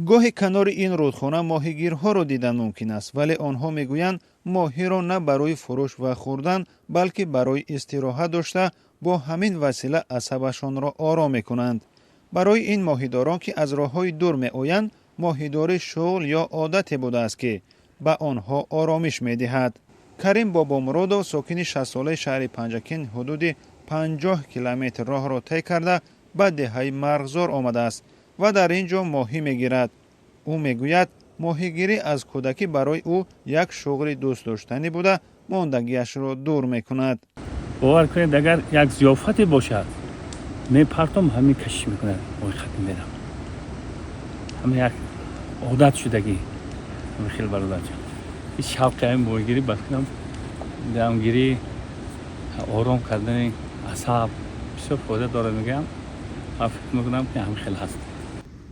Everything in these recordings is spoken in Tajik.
Гоҳе канори ин рудхона моҳигирҳоро дидан мумкин аст, вале онҳо мегӯянд, моҳиро на барои фурӯш ва хӯрдан, балки барои истироҳат дошта, бо ҳамин васила асабашонро ором мекунанд. Барои ин моҳидорон, ки аз роҳҳои дур меоянд, моҳидорӣ шуғл ё одате будааст, ки ба онҳо оромиш медиҳад. Карим Бобомуродов, сокини 60-солаи шаҳри Панҷакент, ҳудуди 50 километр роҳро тай карда, ба деҳаи Марғзор омадааст ва дар ин ҷо моҳӣ мегирад. Ӯ мегӯяд, моҳигирӣ аз кӯдакӣ барои ӯ як шуғли дӯстдоштанӣ буда, мондагиашро дур мекунад. Бовар кунед, агар як зиёфате бошад, мепартом, ҳамин кашиш мекунад, моҳи хатм мерам. Ҳама як одат шудагӣ, ҳама хел, бародарҷон. Шавқи ҳамин моҳигирӣ, ба фикрам, дамгирӣ, ором кардани асаб бисёр фоида дорад, мегӯям. Ман фикр мекунам, ки ҳамин хел ҳаст.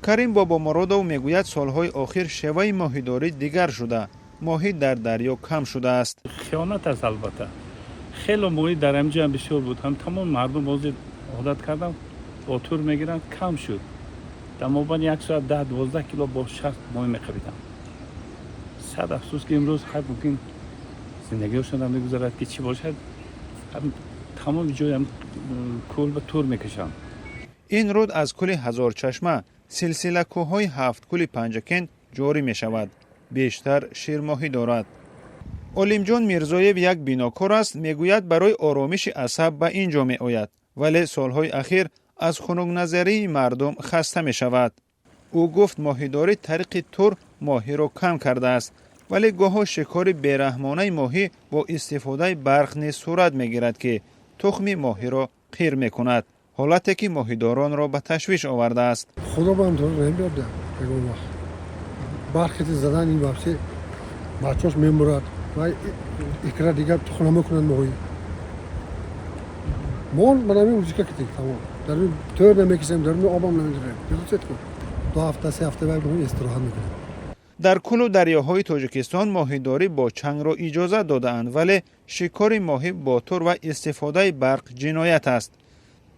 Карим Бобомуродов мегӯяд, солҳои охир шеваи моҳидорӣ дигар шуда, моҳӣ дар дарё кам шудааст. Хиёнат аст, албатта. Хело моҳӣ дар ҳамин бисёр буд. Ҳам тамоми мардум ҳозир одат кардам, бо тур мегиранд, кам шуд. Дар мобайн як соат 10-12 кило бо шаст моҳӣ меқабидам. Сад афсӯс, ки имрӯз хай, мумкин зиндагиҳошонам мегузарад, ки чӣ бошад, тамоми ҷоям кӯл ба тур мекашам. Ин руд аз кӯли Ҳазорчашма, силсила кӯҳҳои ҳафткӯли Панҷакент ҷорӣ мешавад, бештар ширмоҳӣ дорад. Олимҷон Мирзоев як бинокор аст. Мегӯяд, барои оромиши асаб ба ин ҷо меояд, вале солҳои ахир аз хунукназарии мардум хаста мешавад. Ӯ гуфт, моҳидорӣ тариқи тур моҳиро кам кардааст, вале гоҳо шикори бераҳмонаи моҳӣ бо истифодаи барқ низ сурат мегирад, ки тухми моҳиро қир мекунад, ҳолате ки моҳидоронро ба ташвиш овардааст. Худо ба ҳам намебиёрда. Ягон вақт барқи задан, ин вообще бачаҳош мемурад ва икра дигар тухм намекунанд моҳӣ. Мо манами музика китик, тамом. Дар тӯр намекисем, дар обам намедорем. 2 ҳафта, 3 ҳафта баъд истироҳат мекунем. Дар кӯлу дарёҳои Тоҷикистон моҳидорӣ бо чангро иҷозат додаанд, вале шикори моҳӣ бо тур ва истифодаи барқ ҷиноят аст.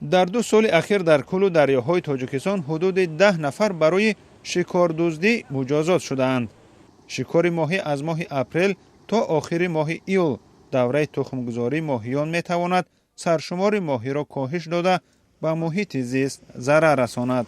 Дар 2 соли ахир дар кӯлу дарёҳои Тоҷикистон ҳудуди 10 нафар барои шикордуздӣ муҷозот шудаанд. Шикори моҳӣ аз моҳи апрел то охири моҳи июл, давраи тухмгузории моҳиён, метавонад саршумори моҳиро коҳиш дода, ба муҳити зист зарар расонад.